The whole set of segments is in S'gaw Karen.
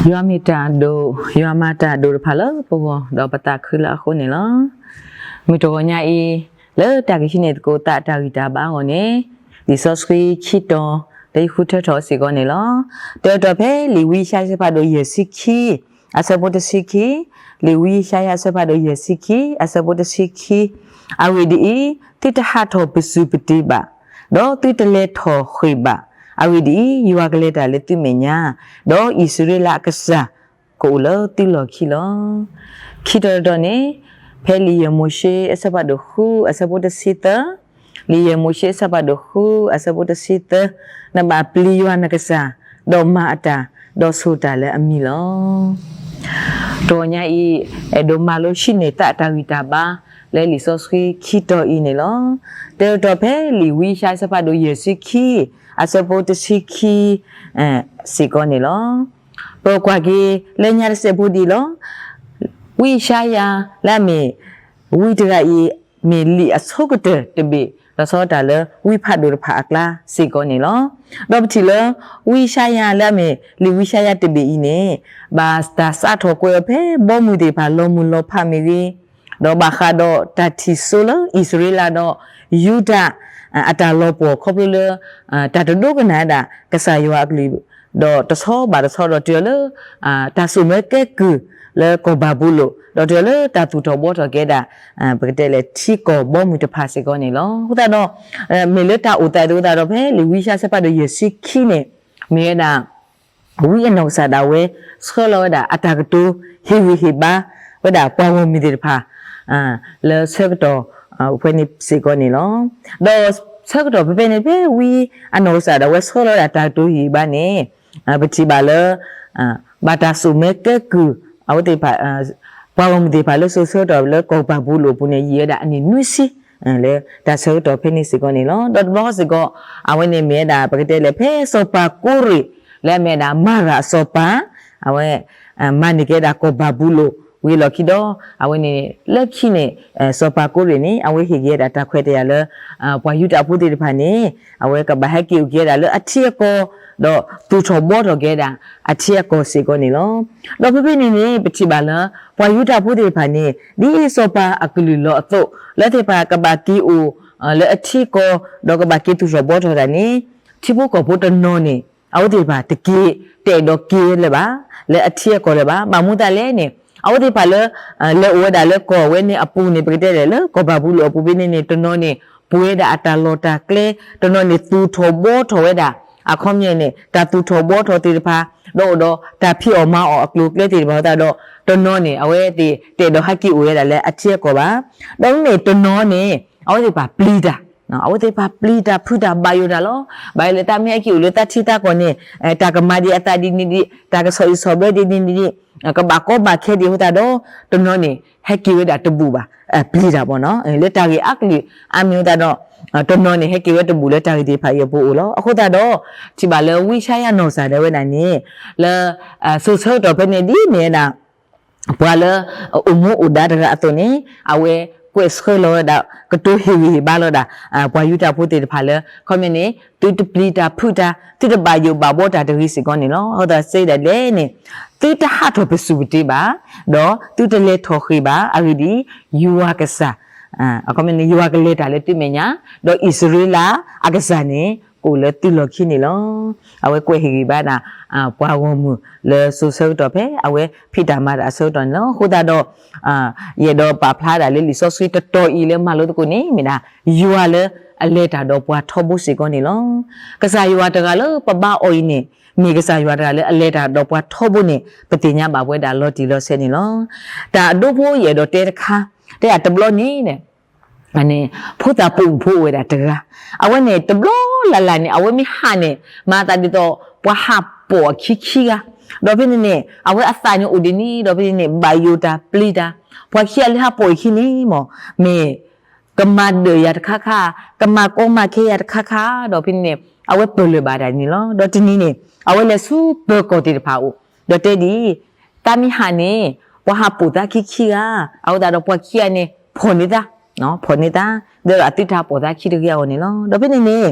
ယွၤမ့ၢ်တၢ်အဒိၣ်, ယွၤမၤတၢ်အဒိၣ်တဖၣ်လၢပဂီၢ် ဒီးပသးခုလၢအဃိန့ၣ်လီၤ. မုၢ်တဂီၤညါအံၤ, လၢတၢ်ကဟံးန့ၢ်သကိးသးတၢ်ဂံၢ်တၢ်ဘါအဂီၢ်န့ၣ်, လံာ်စီဆှံခံတီၤ လၢယဃုထၢထီၣ်စ့ၢ်ကီးန့ၣ်လီၤ. တၢ်တီၤဖဲလံာ်ဝံယၡါယၤအဆၢဖးဒိၣ်ယဲၢ်ဆံခံ, အဆၢဖိတဆံခံ, လံာ်ဝံယၡါယၤအဆၢဖးဒိၣ်ယဲၢ်ဆံခံ, အဆၢဖိတဆံခံ, အဂ့ၢ်ဒ်အံၤ, သုတဟးထီၣ်ပစုပတ့ဘၣ်, ဒီးသုတလဲၤထီၣ်ဃ့ၢ်ဘၣ်. အဂ့ၢ်ဒ်အံၤ, ယွၤကလဲၤတၢ်လၢသုမဲာ်ညါ, ဒီးအံၣ်စရ့လးအကစၢ် ကအိၣ်လၢသုလီၢ်ခံလီၤ. ခံတီၤတတီၤန့ၣ်, ဖဲလံာ်ယဲၢ်မိၤၡ့အဆၢဖးဒိၣ်ဃု အဆၢဖိတဆံသၢ, လံာ်ယဲၢ်မိၤၡ့အဆၢဖးဒိၣ်ဃု အဆၢဖိတဆံသၢ, နဘၣ်ပျံၤယွၤနကစၢ်, ဒီးမၤအတၢ်, ဒီးဆိၣ်တၢ်လၢအမံၤလီၤ. တဂီၤညါအံၤ, အဲၣ်ဒိးမၤလိဆံးန့ၢ်သးတၢ်ဂံၢ်တၢ်ဘါ လၢလံာ်စီဆှံခံတီၤအံၤန့ၣ်လီၤ. တၢ်တီၤဖဲလံာ်ဝံယၡါယၤအဆၢဖးဒိၣ်ယဲၢ်ဆံခံ, အဆၢဖိတဆံခံ စ့ၢ်ကီးန့ၣ်လီၤ. ပကွၢ်က့ၤလၢညါတစဲးဖိဒ်အံၤလီၤ. ဝံယၡါယၤလၢအမ့ၢ်ဝံတဂၤအံၤ, မ့ၢ်လံာ်အဆိကတၢၢ်တဘ့ၣ် လီၤဆီတၢ်လၢဝံဖးဒိၣ်တဖၣ်အကျါစ့ၢ်ကီးန့ၣ်လီၤ. ဒီးပထံၣ်လၢ ဝံယၡါယၤလၢအမ့ၢ်လံာ်ဝံယၡါယၤတဘ့ၣ်အံၤန့ၣ်, ဘၣ်တၢ်စးထီၣ်ကွဲးအီၤဖဲဘီမုၢ်သ့ၣ်တဖၣ်လီၤမုၢ်လီၤဖးမ့ၢ်ဂ့ၤ, ဒီးဘၣ်ဃးဒီးတၢ်ထံၣ်စိလၢအံၣ်စရ့လးဒီးယူဒၤ အတၢ်လီၤပှီၢ်ခီဖျိလၢ တၢ်တဒိကနၣ်ဝဲဒၣ်ကစၢ်ယွၤအကလုၢ်, ဒီးတဆီဘၣ်တဆီဒီး တုၤလၢ တၢ်စိာ်မၢကဲကုၢ်လၢကီၢ်ဘၤဘူလိၣ်, ဒီးတုၤလၢတၢ်သူၣ်ထီၣ်ဘှီထီၣ်က့ၤဝဲဒၣ် ပကတဲလဲၣ်ထံကီၢ်ဘီမုၢ်တဖၣ်စ့ၢ်ကီးန့ၣ်လီၤ. အဃိသတးဒီး မ့ၢ်လၢတၢ်အိၣ်သးဒ်သိးသးဒီး ဖဲလံာ်ဝံယၡါယၤအဆၢဖးဒိၣ်ယဲၢ်ဆံခံန့ၣ်, မ့ၢ်ဝဲဒၣ် ဝံအနီၢ်ကစၢ်ဒၣ်ဝဲ ဆှၢလီၤဝဲဒၣ်အတၢ်ကတိၤဟ့ၣ်ဂံၢ်ဟ့ၣ်ဘါဝဲဒၣ်ပှၤဂီၢ်မုၢ်သ့ၣ်တဖၣ် လၢဆၢကတီၢ်ဖဲန့ၣ်စ့ၢ်ကီးန့ၣ်လီၤ. ဒီးဆၢကတီၢ်ဖဲဖဲန့ၣ် ဖဲဝံအနီၢ်ကစၢ်ဒၣ်ဝဲဆှၢလီၤဝဲဒၣ်တၢ်ကတိၤဟ့ၣ်ဂံၢ်ဟ့ၣ်ဘါန့ၣ်, ပထံၣ်ဘၣ်လၢ ဘၣ်တၢ်စိာ်မၢကဲကုၢ် အဝဲသ့ၣ်တဖၣ် ပှၤဂီၢ်မုၢ်သ့ၣ်တဖၣ်လၢစိၤဆၢကတီၢ်လၢကီၢ်ဘၤဘူလိၣ်အပူၤန့ၣ် ယံာ်ဝဲဒၣ်အနံၣ်နွံဆံ လၢတၢ်ဆၢကတီၢ်ဖဲန့ၣ်စ့ၢ်ကီးန့ၣ်လီၤ. ဒီးတဘျီဃီစ့ၢ်ကီး အဝဲန့ၣ်မ့ၢ်ဝဲဒၣ် ပကတဲလဲၣ် ဖဲစီၤပၤကိရ့ၣ် လၢအမ့ၢ်ဝဲဒၣ်မၤရၤအစီၤပၤ အဝဲ မၤန့ၢ်က့ၤဝဲဒၣ်ကီၢ်ဘၤဘူလိၣ်ဝံၤအလီၢ်ခံဒီး အဝဲန့ၣ် လၢခံန့ၣ် စီၤပၤကိရ့ၣ်န့ၣ် အဝဲဟ့ၣ်က့ၤဝဲဒၣ်တၢ်ခွဲးတၢ်ယာ်လၢ ပှၤယူဒၤဖိသ့ၣ်တဖၣ်န့ၣ် အဝဲကဘၣ်ဟဲက့ၤအိၣ်က့ၤဝဲဒၣ်လၢအထံအကီၢ် ဒီးသူၣ်ထီၣ်ဘှီထီၣ်က့ၤဝဲဒၣ်အထံအကီၢ်စ့ၢ်ကီးန့ၣ်လီၤ. ဒီးဖဲဖဲန့ၣ်န့ၣ် ပထံၣ်ဘၣ်လၢ ပှၤယူဒၤဖိသ့ၣ်တဖၣ်န့ၣ် ဒ်စီၤပၤအကလုၢ်လီၤအသိး လၢသ့ၣ်တဖၣ်ကဘၣ်က့ၤအိၣ် လၢအထံအကီၢ် ဒီးကဘၣ်က့ၤသူၣ်ထီၣ်ဘှီထီၣ်တၢ်န့ၣ် ထံဖိကီၢ်ဖိတနီၤန့ၣ် အဝဲသ့ၣ်တဖၣ်တက့ၤ တအဲၣ်ဒိးက့ၤလၢၤဘၣ် လၢအထံအကီၢ်လၢၤဘၣ်. ဘၣ်မနုၤအဃိလဲၣ်န့ၣ် အဝဲသ့ၣ်တဖၣ်လၢ လဲၤအိၣ်ဝဲဒၣ်လၢကီၢ်ဝဲန့ၣ်အပူၤန့ၣ် ပကတဲလဲၣ်လၢကီၢ်ဘၤဘူလိၣ်အပူၤဖဲန့ၣ်န့ၣ် တနီၤန့ၣ် ပှဲၤဝဲဒၣ်အတၢ်လီၢ်တၢ်ကျဲ တနီၤန့ၣ်သူၣ်ထီၣ်ဘှီထီၣ်ဝဲဒၣ် အခီပညီန့ၣ် တၢ်သူၣ်ထီၣ်ဘှီထီၣ်သ့ၣ်တဖၣ် ဒီးအိၣ်ဒီးတၢ်ဖံးအီၣ်မၤအီၣ်အကျိၤအကျဲသ့ၣ်တဖၣ်အဃိသတးဒီး တနီၤန့ၣ် အဝဲသ့ၣ်တအဲၣ်ဒိးဟဲက့ၤအိၣ်ဝဲဒၣ်လၢအထံအကီၢ်ဘၣ်. ဒီးမ့မ့ၢ်တနီၤန့ၣ် အဝဲသ့ၣ်တဖၣ်ပျံၤတၢ် အဝဲသ့ၣ်တဖၣ်ပျံၤတၢ်ဖုးတၢ်ဘၣ်ယိၣ်တၢ်လီၤ. ဘၣ်ယိၣ်လၢတၢ်မ့ၢ်ဟဲက့ၤအိၣ်လၢတၢ်ထံတၢ်ကီၢ်န့ၣ် တၢ်ကမၤဒံးအသးဒ်န့ၣ်ဒံး တၢ်ကဆီၣ်အံၣ်ဆီၣ်ဘျၢဒ်န့ၣ်ဒံး ကဘၣ်ကီဘၣ်ခဲဒံးအဃိသတးဒီး တနီၤန့ၣ် ဟဲက့ၤဝဲဒၣ်တဘူၣ်ဘၣ် ပျံၤတၢ်ပေါ့နော် လၢတၢ်ဂ့ၢ်အါကလုာ်အါမံၤအဃိသတးဒီး တနီၤန့ၣ် ဟဲက့ၤဝဲတဘူၣ်လၢတၢ်ဂ့ၢ်သ့ၣ်တဖၣ်အံၤအပူၤအိၣ်လီၤ. အဃိသတးဒီး ထံၣ်ဘၣ်လၢဝံယၡါယၤနီၢ်ကစၢ်ဒၣ်ဝဲဒၣ်န့ၣ် လၢ စိၤဆၢကတီၢ်ဖဲန့ၣ်ဒ်မ့ၢ်ဝဲဒၣ် ပှၤလၢ အိၣ်မူအိၣ်ဒါတဂၤအသိးန့ၣ် အဝဲကွဲးဆှၢလီၤဝဲဒၣ် ကတိၤဟ့ၣ်ဂံၢ်ဟ့ၣ်ဘါလီၤဒၣ် ပှၤယူဒၤဖိသ့ၣ်တဖၣ်လၢ ခီမ့ၢ်န့ၣ် သုတပျံၤတၢ်ဖုးတၢ် သုတဘၣ်ယိၣ်ဘၣ်ဘှီတၢ်တဂ့ၤစ့ၢ်ကီးန့ၣ်လီၤ. အဃိသတးစံးဒၣ်လဲာ်န့ၣ် သုတဟးထီၣ်ပစုၢ်ပတ့ဘၣ် ဒီးသုတလဲၤထီၣ်ဃ့ၢ်ဘၣ် အဂ့ၢ်ဒ်အံၤ ယွၤကစၢ် အခီပညီန့ၣ် ယွၤကလဲၤတၢ်လၢသုမဲာ်ညါ ဒီးအံၣ်စရ့လးအကစၢ်န့ၣ် ကအိၣ်လၢသုလီၢ်ခံန့ၣ်လီၤ. အဝဲကွဲးဟ့ၣ်ဂံၢ်ဘါဒၣ် ပှၤဂီၢ်မုၢ်လၢစိၤဆၢကတီၢ်ဖဲ အဝဲဖံးတၢ်မၤတၢ်အဆၢကတီၢ်န့ၣ်လီၤ. အဃိသတးဒီး ယအဲၣ်ဒိးပာ်ဖျါဒၣ်လၢလံာ်စီဆှံတတီၤအံၤလၢမၤလိသကိးန့ၣ် မ့ၢ်ဒၣ် ယွၤလၢအလဲၤတၢ်ဒီးပှၤထီဘိစ့ၢ်ကီးန့ၣ်လီၤ. ကစၢ်ယွၤတဂၤလၢပဘါအီၤအံၤန့ၣ် မ့ၢ်ကစၢ်ယွၤတဂၤလၢအလဲၤတၢ်ဒီးပှၤထီဘိန့ၣ် ပသ့ၣ်ညါဘၣ်ပဝဲဒၣ်လီၤတံၢ်လီၤဆဲးန့ၣ်လီၤ. တၢ်အဒိဖိယအဲၣ်ဒိးတဲတခါ တဲယၤတဘျီန့ၣ် ဖိသၣ်ပိာ်မုၣ်ဖိအိၣ်ဝဲဒၣ်တဂၤ, အဝဲန့ၣ်တဘျီလၢ်လၢ်န့ၣ် အဝဲမ့ၢ်ဟးန့ၣ် မၤသးဒ်သိး ပှၤဟးပိာ်အခံခံဂၤ, ဒီးဖဲန့ၣ်န့ၣ် အဝဲအသးန့ၣ်အိၣ်ဒ်န့ၣ် ဒီးဖဲန့ၣ်န့ၣ် ဘၣ်ယိၣ်တၢ်ပျံၤတၢ်, ပှၤခံဂၤလၢဟးပိာ်အခံန့ၣ်မ့ၢ် မ့ၢ် ကမၤဒၢၣ်ယၤတခါခါ, ကမၤကီမၤခဲယၤတခါခါ, ဒီးဖဲန့ၣ်န့ၣ် အဝဲပၢၢ်လၢာ်ဘၣ်ဒၣ်န့ၣ်လီၤ. ဒီးတနံၤန့ၣ် အဝဲလဲၤဆူပၢၤကီၢ်သ့ၣ်တဖၣ်အအိၣ်, ဒီးတဲဒ်အံၤ, သးမ့ၢ်ဟးန့ၣ် ပှၤဟးပိာ်သးခံခံဂၤ, အဃိသတးဒီးပှၤခံဂၤန့ၣ် ဖီၣ်န့ၢ်သး, ဖီၣ်န့ၢ်သး, ဒီးအသုတဟးပိာ်သးခံတဂ့ၤအဂီၢ်န့ၣ်လီၤ. ဒီးဖဲန့ၣ်န့ၣ်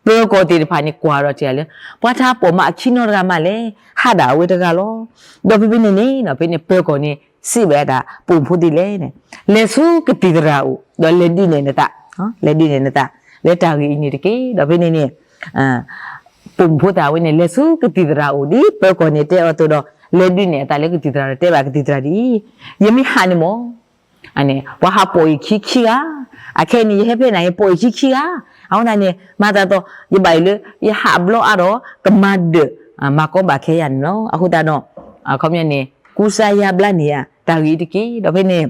ပၢၤကီၢ်သ့ၣ်တဖၣ်န့ၣ် ကွၢ်ဒီးတဲလၢ ပှၤတၢ်ပိာ်မးအခံနီတဂၤမးလဲၣ်, ဟးဒၣ်အဝဲတဂၤလီၤ. ဒီးဖဲဖဲန့ၣ်န့ၣ်နီၤ ဖဲန့ၣ်ပၢၤကီၢ်န့ၣ် စံးဘၣ်တၢ်ပိာ်မုၣ်ဖိသ့ၣ်လဲၣ်န့ၣ်, လဲၤဆူကသံၣ်သရၣ်အအိၣ် ဒီးလဲၤဒုးနဲၣ်နသး, လဲၤဒုးနဲၣ်နသး လၢတၢ်ဂ့ၢ်အံၤန့ၣ်တက့ၢ်. ဒီးဖဲန့ၣ်န့ၣ် ပိာ်မုၣ်ဖိသၣ်ဝဲန့ၣ် လဲၤဆူကသံၣ်သရၣ်အအိၣ် ဒ်ပၢၤကီၢ်န့ၣ်တဲအီၤအသိးဒီး လဲၤဒုးနဲၣ်အသးလၢကသံၣ်သရၣ်ဒီးတဲဘၣ်ကသံၣ်သရၣ်ဒ်အံၤ, ယမ့ၢ်ဟးန့ၣ်မ့ၢ် အန့ၣ် ပှၤဟးပိာ်အံၤခံခံဂၤ, အခဲအံၤန့ၣ် ယဟဲဖဲန့ၣ် ယပိာ်အံၤခံခံဂၤ, အဃိသတးန့ၣ် မၤသးသိး ယဘၣ်အံၤလၢ ယဟးအဘျီအါဒီး ကမၤဒၢး မၤကီဘၣ်ခဲယၤန့ၣ်လီၤ. အဃိသတးဒီး အခီပညီန့ၣ် ကူစါယါဘျါန့ၢ်ယၤ တၢ်ဂ့ၢ်အံၤတက့ၢ်. ဒီးဖဲန့ၣ်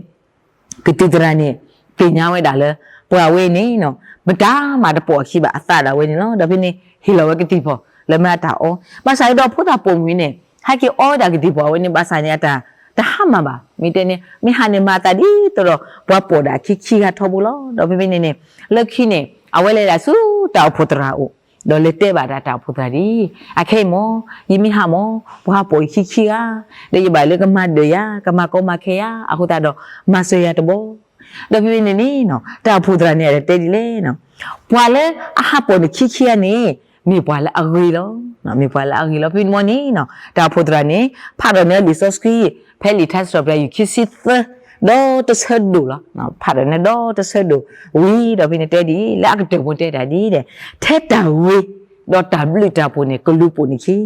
ကသံၣ်သရၣ်န့ၣ် သ့ၣ်ညါဝဲဒၣ်လၢ ပှၤဝဲန့ၣ်နီၤ မတၤမးတပိာ်အခံဘၣ် အသးဒၣ်ဝဲန့ၣ်လီၤ. ဒီးဖဲန့ၣ် ဟ့ၣ်လီၤဝဲကသံၣ်ဖီၣ် လၢမ့ၢ်အတၢ်အီ, ဘၣ်ဆၣ်ဒီးဖိသၣ်ပိာ်မုၣ်န့ၣ် ဟဲက့ၤအီဝဲဒၣ်ကသံၣ်ဖီၣ်အဝဲန့ၣ် ဘၣ်ဆၣ်န့ၣ် အတၢ် တဟါမၢ်ဘၣ်. မ့ၢ်တဲန့ၣ် မ့ၢ်ဟးန့ၣ်မၤအသးဒ်သိးဒီး ပှၤပိာ်ဒၣ်ခံခံဂၤထီဘိလီၤ. ဒီးဖဲဖဲန့ၣ်န့ၣ် လၢခံန့ၣ် အဝဲလဲၤဒၣ်ဆူတၢ်အိၣ်ဖှိၣ်သရၣ်အအိၣ် ဒီးလဲၤတဲဘၣ်ဒၣ်တၢ်အိၣ်ဖှိၣ်သရၣ်ဒ်အံၤ, အခဲအံၤမ့ၢ် ယမ့ၢ်ဟးမ့ၢ် ပှၤဟးပိာ်အံၤခံခံဂၤ, ဒီးယဘၣ်လၢကမၤဒၢးယၤ ကမၤကီမၤခဲယၤ အဃိသတးဒီး မၤစၢၤယၤတဘျီ ဒီးဖဲဖဲန့ၣ်န့ၣ်နီၤ တၢ်အိၣ်ဖှိၣ်သရၣ်န့ၣ် အတတဲဒ်လဲၣ်နီၤ, ပှၤလၢအဟးပိာ်န့ၣ်ခံခံဂၤန့ၣ် မ့ၢ်ပှၤလၢအဂ့ၤလီၤ. မ့ၢ်ပှၤလၢအဂ့ၤလီၤ. ဖဲန့ၣ်မ့ၢ်န့ၣ်နီၤ တၢ်အိၣ်ဖှိၣ်သရၣ်န့ၣ် ဖးဒီးန့ၣ်လံာ်စီဆှံ ဖဲလံာ်ထါစံးထီၣ်ပတြၢၤ ယူၢ်ခံဆံသၢ ဒီးတဆၢဒိၣ်လီၤ. ဖးဒီးန့ၣ်ဒီးတဆၢဒိၣ်ဝံၤဒီးဖဲန့ၣ်တဲဒ်အံၤ လၢအကတၢၢ်ပူၤတဲတၢ်ဒ်အံၤ, ထဲတၢ်ဂ့ၤ ဒီးတၢ်ဘျုးတၢ်ဖှိၣ်န့ၣ် ကလူၤပိာ်န့ၢ်ခံ.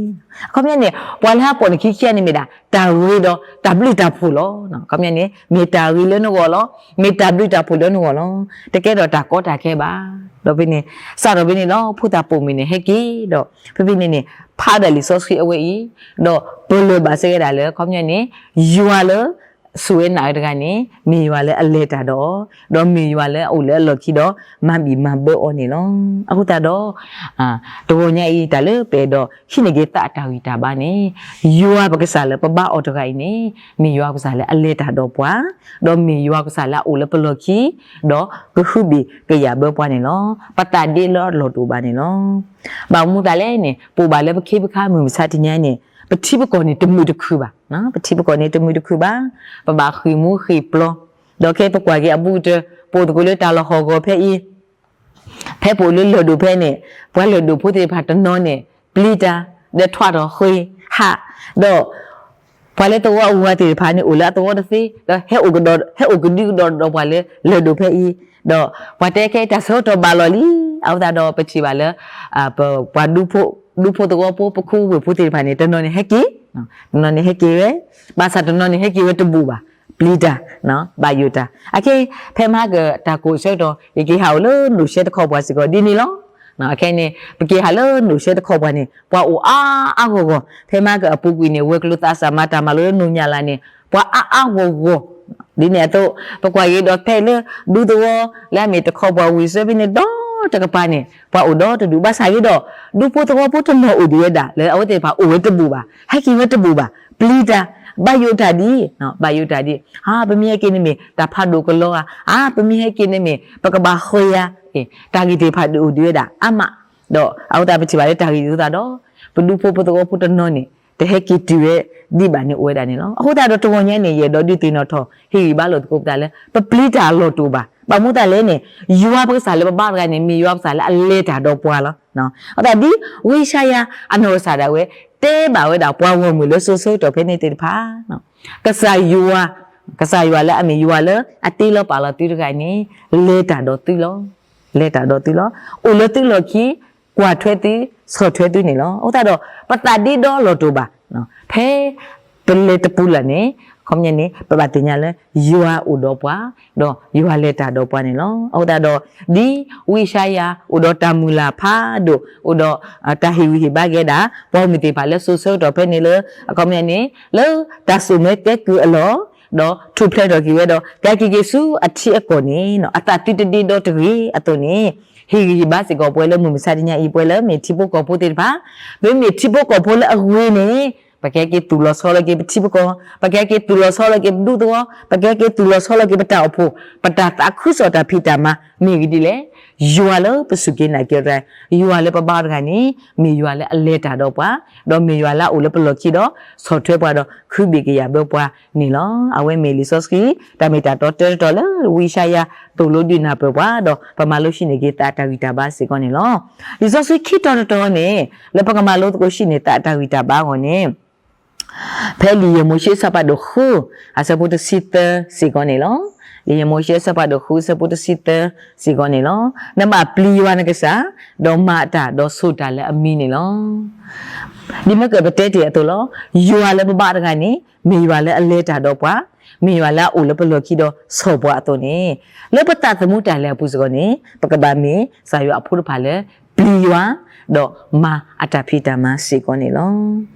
အခီပညီန့ၣ် ပှၤလၢဟးပိာ်န့ၢ်ခံခံဂၤန့ၣ်မ့ၢ်ဒၣ် တၢ်ဂ့ၤဒီးတၢ်ဘျုးတၢ်ဖှိၣ်လီၤ. အခီပညီန့ၣ် မ့ၢ်တၢ်ဂ့ၤလၢနဂီၢ်လီၤ. မ့ၢ်တၢ်ဘျုးတၢ်ဖှိၣ်လၢနဂီၢ်လီၤ. တကဲထီၣ်တၢ်ကီတၢ်ခဲဘၣ်. ဒီးဖဲန့ၣ် စးထီၣ်ဖဲန့ၣ်ဒီး ဖိသၣ်ပိာ်မုၣ်န့ၣ် ဟဲက့ၤဒီး ဖဲဖဲန့ၣ်န့ၣ် ဖးဒၣ်လံာ်စီဆှံအဝဲအံၤ ဒီးပလၢၢ်ဘၣ်စ့ၢ်ကီးဒၣ်လၢ အခီပညီန့ၣ် ယွၤလၢ စူၢ်ဝဲနာ်ဝဲတဂၤန့ၣ် မ့ၢ်ယွၤလၢအလဲၤတၢ်ဒီးအီၤ, ဒီးမ့ၢ်ယွၤလၢအအိၣ်လၢအလီၢ်ခံဒီး မၤဘံၣ်မၤဘၢအီၤန့ၣ်လီၤ. အဃိသတးဒီး တဂီၤညါအံၤ တၢ်လၢပအဲၣ်ဒိးဟံးန့ၢ်က့ၤသးအတၢ်ဂံၢ်တၢ်ဘါန့ၣ် ယွၤပကစၢ်လၢပဘါအီၤတဂၤအံၤန့ၣ် မ့ၢ်ယွၤပကစၢ်လၢအလဲၤတၢ်ဒီးပှၤ, ဒီးမ့ၢ်ယွၤပကစၢ်လၢအအိၣ်လၢပလီၢ်ခံ ဒီးကဟုဘ့ၣ်ကယာ်ဘၢပှၤန့ၣ်လီၤ. ပသးဒ့လၢအလီၢ်တအိၣ်ဘၣ်န့ၣ်လီၤ. ဘၣ်မနုၤသးလဲၣ်န့ၣ် ပအိၣ်ဘၣ်လၢပခ့ပခါမုၢ်မဆါတနံၤအံၤန့ၣ် ပထံပကီၢ်န့ၣ်တမုာ်တခုၣ်ဘၣ်. ပထံပကီၢ်န့ၣ်တမုာ်တခုၣ်ဘၣ်. ပဘၣ်ဃ့ၢ်မူဃ့ၢ်ပျီ, ဒီးခဲပကွၢ်က့ၤအဘူးကတၢၢ် ပအိၣ်သကိးလၢတၢ်လီၢ်ဟီၣ်ကဝီၤဖဲအံၤ ဖဲပအိၣ်လၢလၢၢ်ဒိၣ်ဖဲန့ၣ် ပှၤလၢၢ်ဒိၣ်ဖိသ့ၣ်တဖၣ်တနီၤန့ၣ် ပျံၤတၢ် ဒီးထွးထီၣ်ဃ့ဟး, ဒီး ပှၤလၢသဝီအဂၤသ့ၣ်တဖၣ်န့ၣ် အိၣ်လၢအသဝီတသ့ ဒီးဟဲအိၣ်ကဒီး ဟဲအိၣ်ကဒုကဒီးဒီးပှၤလၢလၢၢ်ဒိၣ်ဖဲအံၤ, ဒီးပှၤတဲခဲအံၤတၢ်ဆၢကတီၢ်ဘၣ်လီၤလံ, အဃိသတးဒီးပထံၣ်ဘၣ်လၢ ပှၤဒူဖိသဝီဖိ ပခိၣ်ပဝ့ၢ်ဖိသ့ၣ်တဖၣ်န့ၣ် တနီၤန့ၣ်ဟဲက့ၤ, တနီၤန့ၣ်ဟဲက့ၤဝဲ, ဘၣ်ဆၣ်တနီၤန့ၣ်ဟဲက့ၤဝဲတဘူၣ်ဘၣ်, ပျံၤတၢ် ဘၣ်ယိၣ်တၢ်. အခဲ ဖဲမဟါကတၢၢ်ကိးဆၢကတီၢ် ယက့ၤဟးအိၣ်လၢနိၣ်ၡဲတခီပှၤစ့ၢ်ကီးဒ်န့ၣ်လီၤ. အခဲန့ၣ် ပက့ၤဟးလၢနိၣ်ၡဲတခီပှၤန့ၣ် ပှၤအိၣ်အါအါဂီၢ်ဂီၢ်, ဖဲမဟါကအပူၤကွံာ်န့ၣ် ဝဲၤကျိၤသးစၢ်မၤတၢ်မၤလိလၢနိၣ်ညၣ်လၢ်န့ၣ် ပှၤအါအါဂီၢ်ဂီၢ်, ဒ်န့ၣ်အသိး ပကွၢ်က့ၤဒီးဖဲလၢ ဒူသဝီ လၢအမ့ၢ်တခီပှၤဝံၤဆၢဖဲန့ၣ်ဒီတကပၤန့ၣ် ပှၤအိၣ်ဒီတဒူၣ် ဘၣ်ဆၣ်ဂ့ၤဒီး ဒူဖိသဝီဖိတနီၤအိၣ်ဒံးဝဲဒၣ် လၢအဝဲသ့ၣ်တဖၣ်အိၣ်ဝဲတဘူၣ်ဘၣ်, ဟဲက့ၤဝဲတဘူၣ်ဘၣ်, ပျံၤတၢ် ဘၣ်ယိၣ်တၢ်ဒ်, ဘၣ်ယိၣ်တၢ်ဒ်, အါ ပမ့ၢ်ဟဲက့ၤန့ၣ်မ့ၢ် တၢ်ဖးဒိၣ်ကလီဧါ, အါ ပမ့ၢ်ဟဲက့ၤန့ၣ်မ့ၢ် ပကဘၣ်ဃ့ဧါ, တၢ်ဂ့ၢ်သ့ၣ်တဖၣ်ဒုးအိၣ်ဒံးဝဲဒၣ်အါမး, ဒီးအဃိသတးပထံၣ်ဘၣ်လၢတၢ်ဂ့ၢ်ဒ်အဃိသတးဒီး ပဒူဖိဖိသဝီဖိတနီၤန့ၣ် တဟဲက့ၤတုၤဝဲဒံးဘၣ်န့ၣ်အိၣ်ဝဲဒၣ်န့ၣ်လီၤ. အဃိသတးဒီးတဂီၤညါန့ၣ် ယအဲၣ်ဒိးဒုးသ့ၣ်နီၣ်ထီၣ် ဟ့ၣ်ဂံၢ်ဘါလိာ်သကိးပသးလၢ ပပျံၤတၢ်အလီၢ်တအိၣ်ဘၣ်. ဘၣ်မနုၤသးလဲၣ်န့ၣ် ယွၤပကစၢ်လၢပဘါတဂၤန့ၣ် မ့ၢ်ယွၤပကစၢ်လၢအလဲၤတၢ်ဒီးပှၤလီၤ. အဃိသတးဒ်ဝံယၡါယၤအနီၢ်ကစၢ်ဒၣ်ဝဲ တဲဘၣ်ဝဲဒၣ်ပှၤဂီၢ်မုၢ်လၢစိၤဆၢကတီၢ်ဖဲန့ၣ်သ့ၣ်တဖၣ် ကစၢ်ယွၤ, ကစၢ်ယွၤလၢအမ့ၢ်ယွၤလၢအတ့လီၤပာ်လီၤသုတဂၤန့ၣ် လဲၤတၢ်ဒီးသုလီၤ. လဲၤတၢ်ဒီးသုလီၤ. အိၣ်လၢသုလီၢ်ခံ, ကွၢ်ထွဲသု, ဆီၣ်ထွဲသုန့ၣ်လီၤ. အဃိသတးဒီး ပသးဒ့ဒီလီၢ်တအိၣ်ဘၣ်. ဖဲပလဲၤတပူၤလၢ်န့ၣ် အခီပညီန့ၣ် ပဘၣ်သ့ၣ်ညါလၢ ယွၤအိၣ်ဒီးပှၤ, ဒီးယွၤလဲၤတၢ်ဒီးပှၤန့ၣ်လီၤ. အဃိသတးဒီး ဒ်ဝံယၡါယၤ အိၣ်ဒီးတၢ်မုၢ်လၢ်ဖးဒိၣ်, အိၣ်ဒီးတၢ်ဟ့ၣ်ဂံၢ်ဟ့ၣ်ဘါက့ၤဒၣ် ပှၤဂီၢ်မုၢ်သ့ၣ်တဖၣ်လၢစိၤဆၢကတီၢ်ဖဲန့ၣ်လၢ အခီပညီန့ၣ် လၢတၢ်စိာ်မၢကဲကုၢ်အလီၢ်, ဒီးထူၣ်ဖျဲးထီၣ်က့ၤဝဲဒီး ကဲက့ၤက့ၤဆူအထံအကီၢ်န့ၣ် အသးသုတဒ့ဒီတဂ့ၤအသိးန့ၣ် ဟ့ၣ်ဂံၢ်ဟ့ၣ်ဘါစ့ၢ်ကီးပှၤလၢမုၢ်မဆါတနံၤအံၤ ပှၤလၢမ့ၢ်ထံဖိကီၢ်ဖိသ့ၣ်တဖၣ်, ပမ့ၢ်ထံဖိကီၢ်ဖိလၢအဂ့ၤန့ၣ် ပကဟဲက့ၤသူၣ်လီၤဆီလီၤက့ၤပထံပကီၢ်, ပကဟဲက့ၤသူၣ်လီၤဆီလီၤက့ၤပဒူသဝီ, ပကဟဲက့ၤသူၣ်လီၤဆီလီၤက့ၤပတၢ်အိၣ်ဖှိၣ်, ပတၢ်သးခုကစီၣ်တၢ်ဖံးတၢ်မၤ မ့ၢ်ဂ့ၢ်ဒ်လဲၣ်. ယွၤလၢပစူၢ်က့ၤနာ်က့ၤတဂၤ, ယွၤလၢပဘါအီၤတဂၤန့ၣ် မ့ၢ်ယွၤလၢအလဲၤတၢ်ဒီးပှၤ, ဒီးမ့ၢ်ယွၤလၢအအိၣ်လၢပလီၢ်ခံဒီး ဆီၣ်ထွဲပှၤဒီးခုဘ့ၣ်ကယာ်ဘၢပှၤန့ၣ်လီၤ. အဝဲမ့ၢ်လံာ်စီဆှံ တၢ်မ့ၢ်တၢ်တီတၢတတီၤလၢဝံယၡါယၤသိၣ်လိဒုးနၢ်ပၢၢ်ပှၤ ဒီးပမၤလိရှုၢ်န့ၢ်က့ၤသးတၢ်ဂံၢ်တၢ်ဘါစ့ၢ်ကီးန့ၣ်လီၤ. လံာ်စီဆှံခံတီၤတတီၤန့ၣ် လၢပကမၤလိသကိးရှုၢ်န့ၢ်သးတၢ်ဂံၢ်တၢ်ဘါအဂီၢ်န့ၣ် ဖဲလံာ်ယဲၢ်မိၤၡ့အဆၢဖးဒိၣ်ဃု အဆၢဖိတဆံသၢစ့ၢ်ကီးန့ၣ်လီၤ. လံာ်ယဲၢ်မိၤၡ့အဆၢဖးဒိၣ်ဃု အဆၢဖိတဆံသၢစ့ၢ်ကီးန့ၣ်လီၤ. နဘၣ်ပျံၤယွၤနကစၢ်, ဒီးမၤအတၢ်, ဒီးဆိၣ်တၢ်လၢအမံၤန့ၣ်လီၤ. ဒ်မ့ၢ်ကပတဲတ့ၢ်အသိးလီၤ. ယွၤလၢပဘါတဂၤန့ၣ် မ့ၢ်ယွၤလၢအလဲၤတၢ်ဒီးပှၤ, မ့ၢ်ယွၤလၢအအိၣ်လၢပလီၢ်ခံဒီးဆီၣ်ပှၤအသိးန့ၣ်, လၢပသးသမူတၢ်လဲၤအပူၤစ့ၢ်ကီးန့ၣ် ပကဘၣ်မ့ၢ်ကစၢ်ယွၤအဖိတဖၣ်လၢ ပျံၤယွၤ, ဒီးမၤအတၢ်ဖံးတၢ်မၤစ့ၢ်ကီးန့ၣ်လီၤ.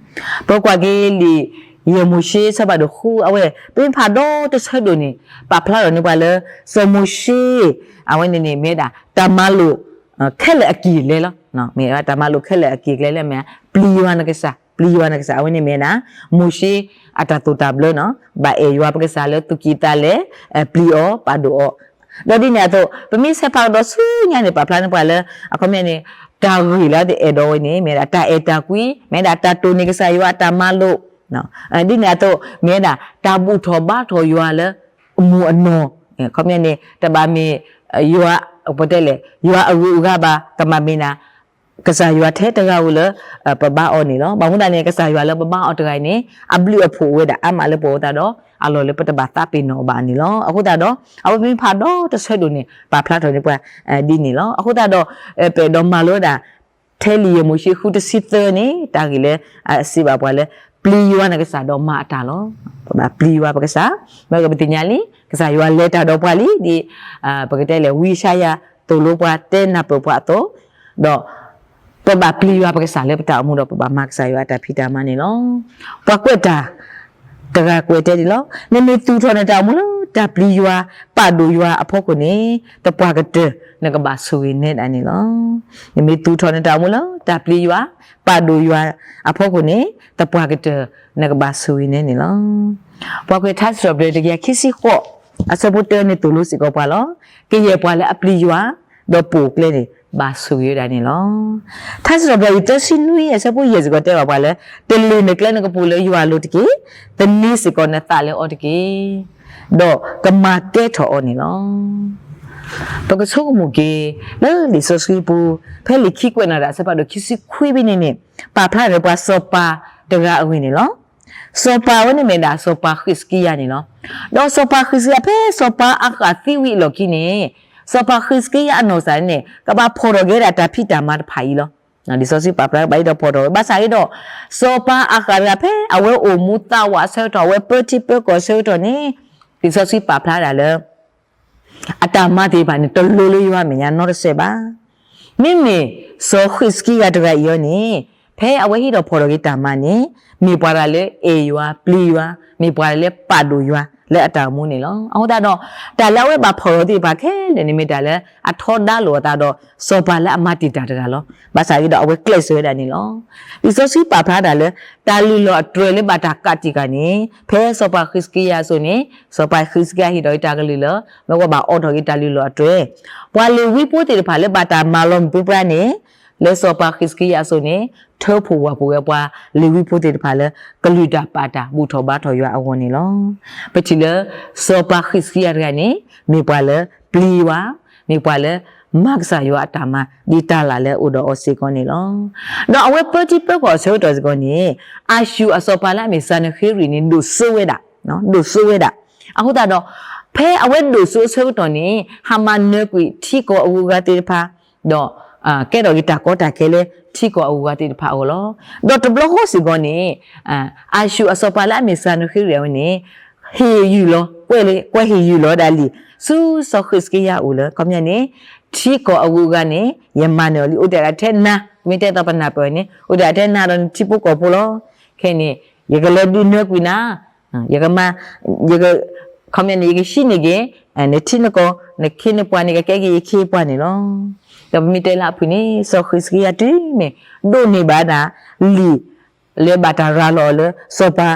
ပကွၢ်က့ၤလံာ်ယဲၢ်မိၤၡ့အဆၢဖးဒိၣ်ဃု အဝဲ ပမ့ၢ်ဖးဒီးတဆၢဒိၣ်န့ၣ် ပာ်ဖျါထီၣ်န့ၢ်ပှၤလၢ စီၤမိၤၡ့ အဝဲန့ၣ်န့ၣ်မ့ၢ်ဝဲဒၣ် တၢ်မၤလိာ်ခဲလၢာ်အကံၢ်အလဲလီၤ. မ့ၢ်ဝဲတၢ်မၤလိာ်ခဲလၢာ်အကံၢ်အလဲလၢမ့ၢ် ပျံၤယွၤနကစၢ်, ပျံၤယွၤနကစၢ် အဝဲန့ၣ်မ့ၢ်ဝဲဒၣ် မိၤၡ့အတၢ်သိၣ်တၢ်ဘျၢနီၤ, ဘၣ်အဲၣ်ယွၤပကစၢ်လၢသူၣ်ကံၢ်သးလဲ, ပျံၤအီၤပာ်ဒိၣ်အီၤ, ဒီးဒ်န့ၣ်အသိး ပမ့ၢ်ဆဲးဖးကဒီးဆူညါန့ၣ် ပာ်ဖျါန့ၢ်ပှၤလၢ အခီပညီန့ၣ် တၢ်ဂ့ၢ်လၢအအဲၣ်ဒိးဝဲန့ၣ် မ့ၢ်ဝဲဒၣ်တၢ်အဲၣ်တၢ်ကွံ, မ့ၢ်ဝဲဒၣ်တၢ်တိၢ်န့ၢ်ကစၢ်ယွၤအတၢ်မၤလိာ်, ဒ်န့ၣ်အသိး မ့ၢ်ဝဲဒၣ်တၢ်ဘူၣ်ထီၣ်ဘါထီၣ်ယွၤလၢအမူးအနီၢ်, အခီပညီန့ၣ် တဘၣ်မ့ၢ်ယွၤ ပတဲလဲၣ် ယွၤအဂုၤအဂၤဘၣ်, ကမၤမ့ၢ်ဒၣ် ကစၢ်ယွၤထဲတဂၤဧိၤလၢ ပဘါအီၤန့ၣ်လီၤ. ဘၣ်မနုၤအဃိသတးန့ၣ် ကစၢ်ယွၤလၢပဘါအီၤတဂၤအံၤန့ၣ် အဘျုးအဖှိၣ်အိၣ်ဝဲဒၣ်အါမးလၢပဂီၢ်အဃိသတးဒီး အလီၢ်လၢပတဘၣ်သးပ့ၤနီၣ်အီၤဘၣ်န့ၣ်လီၤ. အဃိသတးဒီး အဝဲမ့ၢ်ဖးဒီးတဆၢဒိၣ်န့ၣ် ပာ်ဖျါထီၣ်န့ၢ်ပှၤ ဒ်န့ၣ်လီၤ. အဃိသတးဒီး ပအဲၣ်ဒိးမၤလိဝဲဒၣ် ထဲလံာ်ယဲၢ်မိၤၡ့ဃုတဆံသၢန့ၣ် တၢ်ဂ့ၢ်လၢအစံးဘၣ်ပှၤလၢ ပျံၤယွၤနကစၢ်ဒီးမၤအတၢ်လီၤ. ပဘၣ်ပျံၤယွၤပကစၢ်, မ့ၢ်ကပသ့ၣ်ညါလံ ကစၢ်ယွၤလဲၤတၢ်ဒီးပှၤလံ ဒ် ပကတဲလဲၣ် ဝံယၡါယၤသိၣ်လိပှၤတဲနၢ်ပၢၢ်ပှၤအသိး, ဒီး ပဘၣ်ပျံၤယွၤပကစၢ်လၢပတၢ်အိၣ်မူဒီး ပဘၣ်မၤကစၢ်ယွၤအတၢ်ဖံးတၢ်မၤန့ၣ်လီၤ. ပှၤကွဲးတၢ်တဂၤကွဲးတဲဒ်လီၤ, နမ့ၢ်သူၣ်ထီၣ်နတၢ်အိၣ်မူလၢတၢ်ပျံၤယွၤ ပာ်ဒိၣ်ယွၤအဖီခိၣ်န့ၣ် သပှၢ်ကတၢၢ် နကဘၣ်ဆိၣ်ဂ့ၤနဲဒၣ်န့ၣ်လီၤ. နမ့ၢ်သူၣ်ထီၣ်နတၢ်အိၣ်မူလၢတၢ်ပျံၤယွၤ ပာ်ဒိၣ်ယွၤအဖီခိၣ်န့ၣ် သပှၢ်ကတၢၢ် နကဘၣ်ဆိၣ်ဂ့ၤနဲန့ၣ်လီၤ. ပှၤကွဲးထါစံးထီၣ်ပတြၢၤတကယၤခံဆံဃိး အဆၢဖိတၢန့ၣ်သိၣ်လိစ့ၢ်ကီးပှၤလီၤ. ကယဲၢ်ပှၤလၢအပျံၤယွၤ ဒီးပိာ်ကျဲန့ၣ် ဘၣ်ဆိၣ်ဂ့ၤဝဲဒၣ်န့ၣ်လီၤ. ထါစံးထီၣ်ပတြၢၤအံၤသၢဆံနွံအဆၢဖိယဲၢ်စ့ၢ်ကီးတဲဘၣ်ပှၤလၢ တလ့ၢ်နကျဲနကပူၤလၢယွၤအလိၤတက့ၢ်. သန့ၤစ့ၢ်ကီးနသးလၢအီၤတက့ၢ်. ဒီးကမၤကဲထီၣ်အီၤန့ၣ်လီၤ. ပကဆိကမိၣ်က့ၤ လၢလံာ်စီဆှံပူၤ ဖဲလံာ်ခံကွဲးနီၣ်တၢ်အဆၢဖးဒိၣ်ခံဆံခွံဖဲန့ၣ်န့ၣ် ပာ်ဖျါန့ၢ်ပှၤစီၤပၤတဂၤအဂ့ၢ်န့ၣ်လီၤ. စီၤပၤဝဲန့ၣ်မ့ၢ်ဒၣ်စီၤပၤဃံးစကံယၤန့ၣ်လီၤ. ဒီးစီၤပၤဃံးစကံယၤ ဖဲစီၤပၤအၤဃးသံဝံၤအလီၢ်ခံန့ၣ် စီၤပၤဃံးစကံယၤအနီၢ်ကစၢ်န့ၣ် ကဘၣ်ဖီၣ်ထီၣ်က့ၤဝဲဒၣ်တၢ်ဖံးတၢ်မၤတဖၣ်အံၤလီၤ. လံာ်စီဆှံပာ်ဖျါဘၣ်အံၤဒီးဖီၣ်ထီၣ်ဝဲ ဘၣ်ဆၣ်ဂ့ၤဒီး စီၤပၤအၤဃးတဂၤ ဖဲအဝဲအိၣ်မူသးဝးအဆၢကတီၢ် အဝဲပၢထံပၢကီၢ်အဆၢကတီၢ်န့ၣ် လံာ်စီဆှံပာ်ဖျါဒၣ်လၢ အတၢ်မၤသ့ၣ်တဖၣ်န့ၣ် တလိၤလၢယွၤအမဲာ်ညါနီတစဲးဘၣ်. မ့မ့ၢ်စီၤဃံးစကံယၤတဂၤအံၤအီၤန့ၣ် ဖဲအဝဲဟံးထီၣ်ဖီၣ်ထီၣ်က့ၤတၢ်မၤန့ၣ် မ့ၢ်ပှၤတဂၤလၢအဲၣ်ယွၤပျံၤယွၤ မ့ၢ်ပှၤလၢပာ်ဒိၣ်ယွၤလၢအတၢ်အိၣ်မူန့ၣ်လီၤ. အဃိသတးဒီး တၢ်လၢအဝဲဘၣ်ဖီၣ်ထီၣ်သ့ၣ်တဖၣ်ခဲလၢာ်န့ၣ် မ့ၢ်တၢ်လၢအထီဒါလိာ်အသးဒီး စီၤပၤလၢအမၤတံာ်တာ်တဂၤလီၤ. ဘၣ်ဆၣ်ဂ့ၤဒီး အဝဲကျဲးစၢးဝဲဒၣ်န့ၣ်လီၤ. လံာ်စီဆှံပာ်ဖျါဒၣ်လၢ တၢ်လုၢ်လီၢ်အတြဲၤလၢဘၣ်တၢ်ကးတံာ်ဃာ်န့ၣ် ဖဲစီၤပၤဃံးစကံယၤအစိၤန့ၣ် စီၤပၤဃံးစကံယၤဟ့ၣ်ထီၣ်က့ၤတၢ်ကလုၢ်လၢ မ့ၢ်ဝဲဘၣ်အိးထီၣ်က့ၤတၢ်လုၢ်လီၢ်အတြဲၤ ပှၤလ့ၤဝံဖိသ့ၣ်တဖၣ်လၢဘၣ်တၢ်မၤလီၤမုၢ်ပြံပြါန့ၣ် လၢစီၤပၤဃံးစကံယၤအစိၤန့ၣ် ထၢဖှိၣ်ဝၢ်ဖှိၣ်ဝဲပှၤလ့ၤဝံဖိသ့ၣ်တဖၣ်လၢ ကလုၢ်တၢ်ပာ်တၢ်ဘူၣ်ထီၣ်ဘါထီၣ်ယွၤအဂီၢ်န့ၣ်လီၤ. ပထံၣ်လၢ စီၤပၤဃံးစကံယၤတဂၤန့ၣ် မ့ၢ်ပှၤလၢပျံၤယွၤ, မ့ၢ်ပှၤလၢမၤကစၢ်ယွၤအတၢ်မၤ ဒ်တၢ်လၢ်လၢအအိၣ်ဒီးအီၤစ့ၢ်ကီးန့ၣ်လီၤ. ဒီးအဝဲပၢထံပၢကီၢ်အဆၢကတီၢ်စ့ၢ်ကီးန့ၣ် အၤၡူၢ်အစီၤပၤလၢအမ့ၢ်စၤနဃ့ရံာ်န့ၣ် ဒိၣ်စိဝဲဒၣ်, ဒိၣ်စိဝဲဒၣ်. အဃိသတးဒီး ဖဲအဝဲဒိၣ်စိအဆၢကတီၢ်န့ၣ် ဟးမၤနၢၤကွံာ်ထံကီၢ်အဂုၤအဂၤသ့ၣ်တဖၣ် ဒီး ကဲထီၣ်က့ၤတၢ်ကီတၢ်ခဲလၢထံကီၢ်အဂုၤအဂၤသ့ၣ်တဖၣ်အဂီၢ်လီၤ. ဒီးတဘျီဃီစ့ၢ်ကီးန့ၣ် အၤၡူၢ်အစီၤပၤလၢအမ့ၢ်စၤနဃ့ရံာ်အဝဲန့ၣ် ဟ့ၣ်ယုၢ်လီၤ, ကွဲးဟ့ၣ်ယုၢ်လီၤဒၣ်လံာ် ဆူစီၤဃံးစကံယၤအအိၣ်လၢ ခီပညီန့ၣ် ထံကီၢ်အဂုၤအဂၤန့ၣ် ယမၤနၢၤအီၤလံ အိၣ်တ့ၢ်ဒၣ်ထဲနၤ, မ့ၢ်တဲသးပနၢ်ပၢၢ်န့ၣ် အိၣ်တ့ၢ်ဒၣ်ထဲနၤဒီးနထံဖိကီၢ်ဖိလီၤ. ခဲအံၤန့ၣ် ယကလဲၤဒုးနၢၤကွံာ်နၤ ယကမၤ, ယက, ခီပညီန့ၣ် ယကဟံးန့ၢ်က့ၤ နထံနကီၢ် နခ့နပှၤန့ၣ် ကကဲက့ၤယခ့ယပှၤန့ၣ်လီၤ. ဒီးပမ့ၢ်တဲလၢအဖုၣ်န့ၣ် စီၤဃံးစကံယၤတုၤမ့ၢ် ဒိးန့ၢ်ဘၣ်ဒၣ်လံာ်လၢဘၣ်တၢ်ရၤလီၤအီၤလၢ စီၤပၤ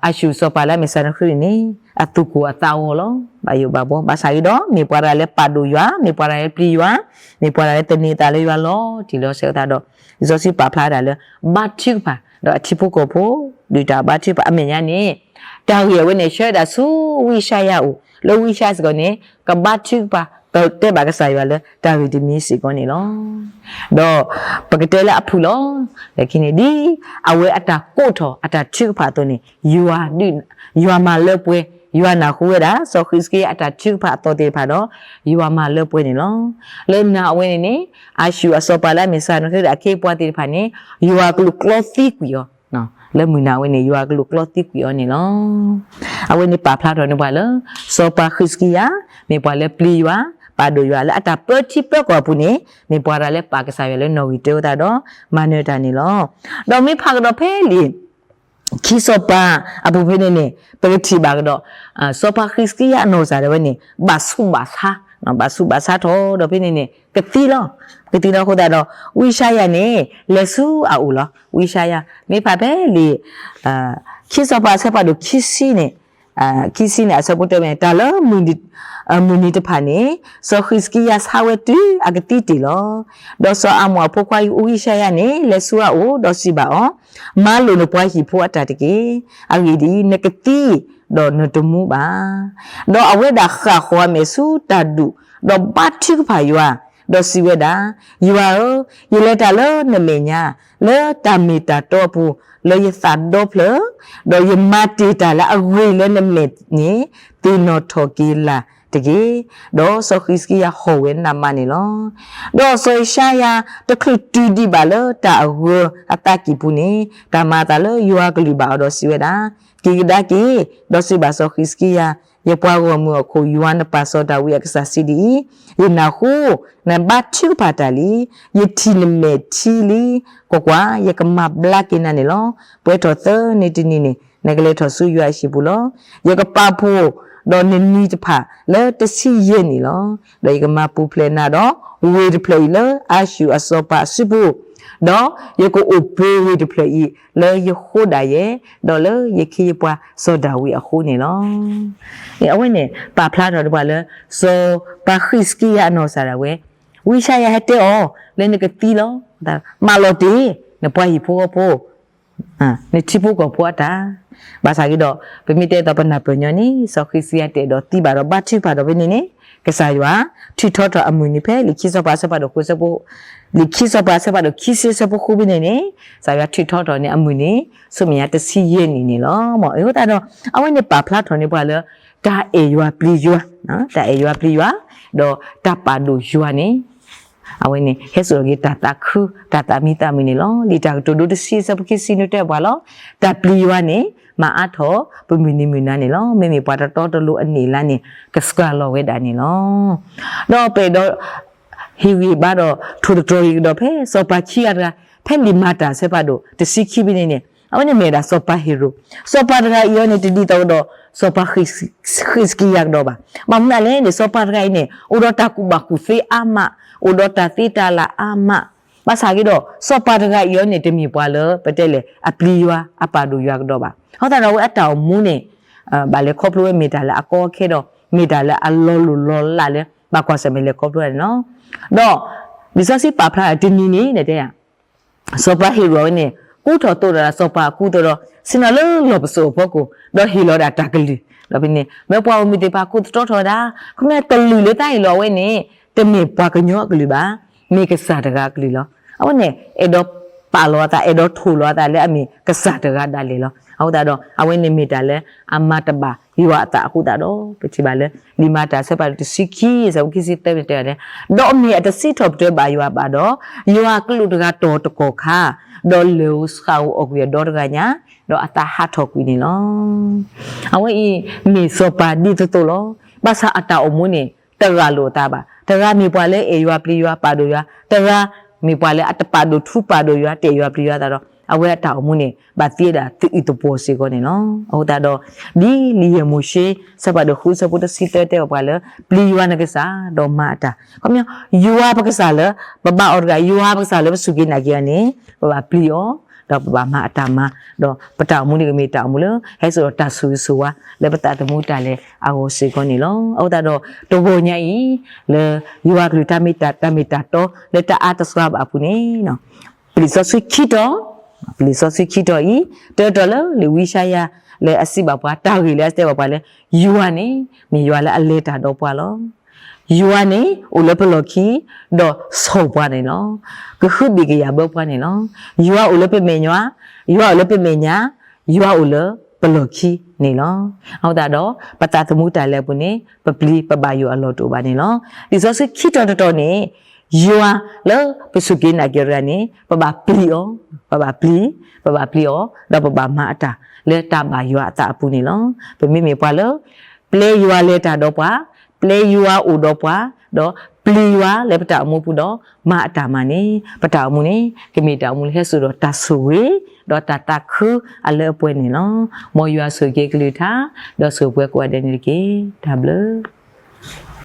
အၤၡူၢ်စီၤပၤလၢအမ့ၢ်စၤနဃ့ရံာ်န့ၣ် အသူၣ်ကိၢ်အသးဂီၤလီၤ. ဘၣ်ယိၣ်ဘၣ်ဘှီ ဘၣ်ဆၣ်ဂ့ၤဒီး မ့ၢ်ပှၤတဂၤလၢပာ်ဒိၣ်ယွၤ, မ့ၢ်ပှၤတဂၤလၢပျံၤယွၤ, မ့ၢ်ပှၤတဂၤလၢသန့ၤအသးလၢယွၤလီၤတံၢ်လီၤဆဲးအသးဒီး လံာ်စီဆှံပာ်ဖျါဒၣ်လၢ ဘါထုကဖၣ် ဒီးအထံဖိကီၢ်ဖိ ဒုၣ်ဒါဘါထုကဖၣ်အမဲာ်ညါန့ၣ် တၢ်ဂ့ၢ်အဝဲန့ၣ် ဆှၢဒၣ်ဆူဝံယၡါယၤအအိၣ်, လၢဝံယၡါယၤစ့ၢ်ကီးန့ၣ် ကဘါထုကဖၣ် ကတဲဘၣ်ကစၢ်ယွၤလၢတၢ်ဂ့ၢ်တမံၤစ့ၢ်ကီးန့ၣ်လီၤ. ဒီးပကတဲလၢအဖုၣ်လီၤ. လၢခံန့ၣ် ဒ်အဝဲအတၢ်ကိးထီၣ်အတၢ်ထုကဖၣ်အသိးန့ၣ် ယွၤဒုး ယွၤမၤလၢပှဲၤ, ယွၤနၢ်ဟူဝဲဒၣ် စီၤဃံးစကံယၤအတၢ်ထုကဖၣ်အသီသ့ၣ်တဖၣ်ဒီး ယွၤမၤလၢပှဲၤန့ၣ်လီၤ. လၢနၤအဝဲန့ၣ်န့ၣ် အၤၡူၢ်အစီၤပၤလၢအမ့ၢ်စၤနဃ့ရၣ်အခ့အပှၤသ့ၣ်တဖၣ်န့ၣ် ယွၤကလူးကျီသံကွံာ်အီၤ, လၢမုၢ်နၤအဝဲန့ၣ် ယွၤကလူးကျီသံကွံာ်အီၤန့ၣ်လီၤ. အဝဲန့ၣ်ပာ်ဖျါထီၣ်န့ၢ်ပှၤလၢ စီၤပၤဃံးစကံယၤ မ့ၢ်ပှၤလၢပျံၤယွၤ, ပာ်ဒိၣ်ယွၤ လၢအတၢ်ပၢထံပၢကီၢ်အပူၤန့ၣ် မ့ၢ်ပှၤတဂၤလၢပာ်ကစၢ်ယွၤလၢနီၣ်ဂံၢ်တၢအသးဒီး မၤနၢၤတၢ်န့ၣ်လီၤ. ဒီးမ့ၢ်ဖးကဒီးဖဲလံာ် ခံစီၤပၤအပူၤဖဲန့ၣ်န့ၣ် ပကထံၣ်ဘၣ်ကဒီး စီၤပၤဃံးစကံယၤအနီၢ်ကစၢ်ဒၣ်ဝဲန့ၣ် ဘၣ်ဆူးဘၣ်ဆါ, ဘၣ်ဆူးဘၣ်ဆါထီၣ်ဒီးဖဲန့ၣ်န့ၣ် ကသံလီၤ. ကသံလီၤအဃိသတးဒီး ဝံယၡါယၤန့ၣ် လဲၤဆူအအိၣ်လီၤ. ဝံယၡါယၤ မ့ၢ်ဖးဖဲလံာ် ခံစီၤပၤအဆၢဖးဒိၣ်ခံဆံန့ၣ် ခံဆံန့ၣ် အဆၢဖိတၢန့ၣ် တၢ်လၢ မုၢ်နံၤတဖၣ်န့ၣ် စီၤဃံးစကံယၤဆါဝဲတုၤအကသံတ့ၢ်လီၤ. ဒီးစီၤအၤမိၣ်အဖိခွါအံၤ ဝံယၡါယၤန့ၣ် လဲၤဆူအအိၣ်ဒီးစံးဘၣ်အီၤ, မၤလိာ်နပှၤဟံၣ်ဖိအတၢ်တက့ၢ်. အဂ့ၢ်ဒ်အံၤ, နကသံ ဒီးနတမူဘၣ်. ဒီးအဝဲဒၣ်ဃၣ်ဃီၤအမဲာ်ဆူတၢ်ဒူၣ်, ဒီးဘါထုကဖၣ်ယွၤ, ဒီးစံးဝဲဒၣ်, ယွၤဧၢ, ယလဲၤတၢ်လၢနမဲာ်ညါ, လၢတၢ်မ့ၢ်တၢ်တီအပူၤ, လၢယသးဒီဖျၢၣ်, ဒီးယမၤတ့ၢ်တၢ်လၢအဂ့ၤလၢနမဲာ်န့ၣ်, သ့ၣ်နီၣ်ထီၣ်က့ၤလၢ်တက့ၢ်. ဒီးစီၤဃံးစကံယၤဟီၣ်ဝဲနးမးန့ၣ်လီၤ. ဒီးစီၤယၡါယၤတချုးတုၤဒံးဘၣ်လၢတၢ်အဂၢၤအသးကံၢ်ပူၤန့ၣ်, တၢ်မၤအသးလၢယွၤအကလုၢ်ဘၣ်အီၤဒီးစံးဝဲဒၣ်, က့ၤကဒါက့ၤ, ဒီးစံးဘၣ်စီၤဃံးစကံယၤ, ယပှၤဂီၢ်မုၢ်အခိၣ်, ယွၤနပၢ်စီၤဒၤဝံးအကစၢ်စံးဒ်အံၤ, ယနၢ်ဟူ နဘါထုကဖၣ်တၢ်လံ, ယထံၣ်နမဲာ်ထံလံ, ကွၢ်ကွၢ်, ယကမၤဘျါက့ၤနၤန့ၣ်လီၤ. ပှဲၤထီၣ်သၢနံၤတနံၤန့ၣ်, နကလဲၤထီၣ်ဆူယွၤအဟံၣ်ပူၤလီၤ. ယကပာ်ဖှိၣ်ဒီးနနံၤတဖၣ်လၢတဆံယဲၢ်နံၣ်လီၤ. ဒီးယကမၤပူၤဖျဲးနၤဒီးဝ့ၢ်တဖျၢၣ်အံၤလၢအၤၡူၢ်အစီၤပၤအစုပူၤ, ဒီးယကအိၣ်ပှဲၤဝ့ၢ်တဖျၢၣ်အံၤလၢယဃိဒၣ်ယဲ, ဒီးလၢယခ့ယပှၤစီၤဒၤဝံးအဃိန့ၣ်လီၤ. အဝဲန့ၣ် ပာ်ဖျါထီၣ်ဒၣ်ပှၤလၢ စီၤပၤဃံးစကံယၤအနီၢ်ကစၢ်ဒၣ်ဝဲ, ဝံယၡါယၤဟဲတဲအီၤ လၢနကသံလီၤ, မၤလီၤတ့ၢ် နပှၤဟံၣ်ဖိဃီဖိ နထံဖိကီၢ်ဖိအတၢ်, ဘၣ်ဆၣ်ဂ့ၤဒီး ပမ့ၢ်တဲသိးပနၢ်ပၢၢ်ညီန့ၣ် စီၤဃံးစကံယၤတအဲၣ်ဒိးသံဘၣ်ဒီးဘါထုကဖၣ်ဒီးဖဲန့ၣ်န့ၣ်, ကစၢ်ယွၤထုးထီထီၣ်အမုၢ်နံၤဖဲလံာ်ခံစီၤပၤအဆၢဖးဒိၣ်ဃုဆၢဖိ, လံာ်ခံစီၤပၤအဆၢဖးဒိၣ်ခံဆံအဆၢဖိဃုဖဲန့ၣ်န့ၣ်, ကစၢ်ယွၤထုးထီထီၣ်န့ၢ်အမုၢ်နံၤ ဆူမဲာ်ညါတဆံယဲၢ်နံၣ်န့ၣ်လီၤ. အဃိသတးဒီး အဝဲန့ၣ်ပာ်ဖျါထီၣ်န့ၢ်ပှၤလၢ တၢ်အဲၣ်ယွၤပျံၤယွၤ, တၢ်အဲၣ်ယွၤပျံၤယွၤ, ဒီးတၢ်ပာ်ဒိၣ်ယွၤန့ၣ် အဝဲန့ၣ် ဟဲစိာ်က့ၤတၢ်သးခု တၢ်သးမံသးမုာ်န့ၣ်လီၤ. လံာ်တၢ်ကတိၤဒိတဆံအဆၢဖိခံဆံန့ၣ်တဲပှၤလီၤ. တၢ်ပျံၤယွၤန့ၣ် မၤအါထီၣ်ပမုၢ်နံၤမုၢ်နၤန့ၣ်လီၤ. မ့မ့ၢ်ပှၤတတီတလိၤအနံၣ်အလါန့ၣ် ကစှၤလီၤဝဲဒၣ်န့ၣ်လီၤ. ဒီးပအဲၣ်ဒိး ဟ့ၣ်ဂံၢ်ဘါဒီးထိၣ်သတြီၤက့ၤကဒီးဖဲစီၤပၤခံဂၤတဂၤ ဖဲလံာ်မၤတၢ်အဆၢဖးဒိၣ်တဆံခံဖဲန့ၣ်န့ၣ် အဝဲန့ၣ်မ့ၢ်ဝဲဒၣ်စီၤပၤဟ့ၤရိာ်. စီၤပၤတဂၤအံၤအီၤန့ၣ် တဒ်သိးဒီး စီၤပၤဃံးစကံယၤကဒီးဘၣ်. ဘၣ်မနုၤလဲၣ်န့ၣ် စီၤပၤတဂၤအံၤန့ၣ် အိၣ်ဒီးတၢ်ကူၣ်ဘၣ်ကူၣ်သ့အါမး, အိၣ်ဒီးတၢ်သ့တၢ်လၤအါမး. ဘၣ်ဆၣ်ဂ့ၤဒီး စီၤပၤတဂၤအံၤအီၤန့ၣ် တမ့ၢ်ပှၤလၢ ပတဲလဲၣ် အပျံၤယွၤ အပာ်ဒိၣ်ယွၤကဒီးဘၣ်. အဃိသတးဒီး အဝဲအတၢ်အိၣ်မူန့ၣ် ဘၣ်လဲၤခီဖျိဝဲမ့ၢ်တၢ်လၢအကီအခဲဒီး မ့ၢ်တၢ်လၢအလီၤလိၢ်လီၤလးလၢ ဘၣ်ကွၢ်ဆၢၣ်မဲာ်လဲၤခီဖျိန့ၣ်လီၤ. ဒီး လံာ်စီဆှံပာ်ဖျါတနံၤန့ၣ် တဲ စီၤပၤဟ့ၤရိာ်ဝဲန့ၣ် ကူထီၣ်သိးဒီးစီၤပၤအကူအသိးဒီး ဆ့ၣ်နီၤလၢလီၢ်ပစိာ်အဖီခိၣ် ဒီးဟ့ၣ်လီၤဒၣ်တၢ်ကလုၢ် ဒီးဖဲန့ၣ် မ့ၢ်ပှၤဂီၢ်မုၢ်သ့ၣ်တဖၣ်ကူသတြီထီၣ်ဝဲဒၣ် ခီမ့ၢ်ကလုၢ်လၢတၢ်ဟ့ၣ်လီၤအဝဲန့ၣ် တမ့ၢ်ပှၤကညီအကလုၢ်ဘၣ်, မ့ၢ်ကစၢ်တဂၤအကလုၢ်လီၤ. အဝဲန့ၣ် အဲၣ်ဒိးပာ်လီၤအသး အဲၣ်ဒိးထိၣ်လီၤအသးလၢအမ့ၢ်ကစၢ်တဂၤဒၣ်လဲာ်လီၤ. အဃိသတးဒီး အဝဲန့ၣ်မ့ၢ်တၢ်လၢအမၤတဘၣ်ယွၤအသးအဃိသတးဒီး ပထံၣ်ဘၣ်လၢ လံာ်မၤတၢ်အဆၢဖးဒိၣ်တဆံခံ အဆၢဖိခံဆံသၢန့ၣ်တဲဝဲဒၣ်, ဒီးအမ့ၢ်အတစံးထီၣ်ပတြၢၤဘၣ်ယွၤဘၣ်ဒီး ယွၤအကလူးတဂၤတီၢ်တကီၢ်ခါ, ဒီးလၢၢ်ဧိၤဆှၣ်ဧိၤအီၣ်ကွံာ်အဒီတဂၤညါ, ဒီးအသးဟးထီၣ်ကွံာ်န့ၣ်လီၤ. အဝဲအံၤမ့ၢ်စီၤပၤဒ်သိးသိးလီၤ. ဘၣ်ဆၣ်အတၢ်အိၣ်မူန့ၣ် တဂၢ်လိာ်အသးဘၣ်. တဂၤမ့ၢ်ပှၤလၢအဲၣ်ယွၤပျံၤယွၤပာ်ဒိၣ်ယွၤ, တဂၤမ့ၢ်ပှၤလၢအတပာ်ဒိၣ်ထူပာ်ဒိၣ်ယွၤ တအဲၣ်ယွၤပျံၤယွၤအသးဒီး အဝဲအတၢ်အိၣ်မူန့ၣ် ဘၣ်သံဝဲဒၣ်သအုးသပှီၤစ့ၢ်ကီးန့ၣ်လီၤ. အဃိသတးဒီး ဒ်လံာ်ယဲၢ်မိၤၡ့ ဆၢဖးဒိၣ်ဃု ဆၢဖိတဆံသၢတဲဘၣ်ပှၤလၢ ပျံၤယွၤနကစၢ်ဒီးမၤအတၢ်, ခီပညီ ယွၤပကစၢ်လၢပဘါအီၤတဂၤ, ယွၤပကစၢ်လၢပစူၢ်က့ၤနာ်က့ၤအီၤန့ၣ် ပဘၣ်ပျံၤအီၤ, ဒီးပဘၣ်မၤအတၢ်မၤ, ဒီးပတၢ်အိၣ်မူန့ၣ်ကမ့ၢ်တၢ်အိၣ်မူလၢ ဟဲစိာ်ဒီးတၢ်ဆိၣ်ဂ့ၤဆိၣ်ဝါ လၢပသးသမူတၢ်လဲၤအဂီၢ်စ့ၢ်ကီးန့ၣ်လီၤ. အဃိသတးဒီး တဂီၤညါအံၤ လၢယွၤအကလုၢ်တၢ်မ့ၢ်တၢ်တီ လၢတၢ်အါတစှၤဘၣ်အပူၤန့ၣ် ပလံာ်စီဆှံခံတီၤ, ပလံာ်စီဆှံခံတီၤအံၤ တၢတီၤလၢလံာ်ဝံယၡါယၤ လၢအစံးဘၣ်ပှၤတၢ်ဂ့ၢ်လၢအတဲဘၣ်ပှၤလၢ ယွၤန့ၣ် မ့ၢ်ယွၤလၢအလဲၤတၢ်ဒီးပှၤလီၤ. ယွၤန့ၣ် အိၣ်လၢပလီၢ်ခံ ဒီးဆီၣ်ပှၤန့ၣ်လီၤ. ကဟုဘ့ၣ်ကယာ်ဘၢပှၤန့ၣ်လီၤ. ယွၤအိၣ်လၢပမဲာ်ညါ, ယွၤအိၣ်လၢပမဲာ်ညါ, ယွၤအိၣ်လၢပလီၢ်ခံန့ၣ်လီၤ. အဃိသတးဒီး ပသးသမူတၢ်လဲၤအပူၤန့ၣ် ပပျံၤပဘၣ်ယိၣ်အလီၢ်တအိၣ်ဘၣ်န့ၣ်လီၤ. လံာ်စီဆှံခံတီၤတတီၤန့ၣ် ယွၤလၢပစူၢ်က့ၤနာ်က့ၤတဂၤန့ၣ် ပဘၣ်ပျံၤအီၤ, ပဘၣ်ပျံၤ, ပဘၣ်ပျံၤအီၤ ဒီးပဘၣ်မၤအတၢ်လၢတၢ်ဘၣ်ယွၤအသးအပူၤန့ၣ်လီၤ. ပမ့မ့ၢ်ပှၤလၢ ပျဲယွၤလဲၤတၢ်ဒီးပှၤ, ပျဲယွၤအိၣ်ဒီးပှၤ, ဒီးပျံၤယွၤလၢပတၢ်အိၣ်မူပူၤဒီး မၤအတၢ်မၤန့ၣ် ပတၢ်အိၣ်မူန့ၣ် ကမ့ၢ်တၢ်အိၣ်မူလၢဟဲစိာ်ဒီးတၢ်ဆိၣ်ဂ့ၤ ဒီးတၢ်သးခုအလၢအပှဲၤန့ၣ်လီၤ. မ်ယွၤဆိၣ်ဂ့ၤက့ၤကလုၢ်ကထါ ဒီးဆိၣ်ဂ့ၤပှၤကိးဂၤဒဲးန့ၣ်တက့ၢ်. တၢ်ဘျုး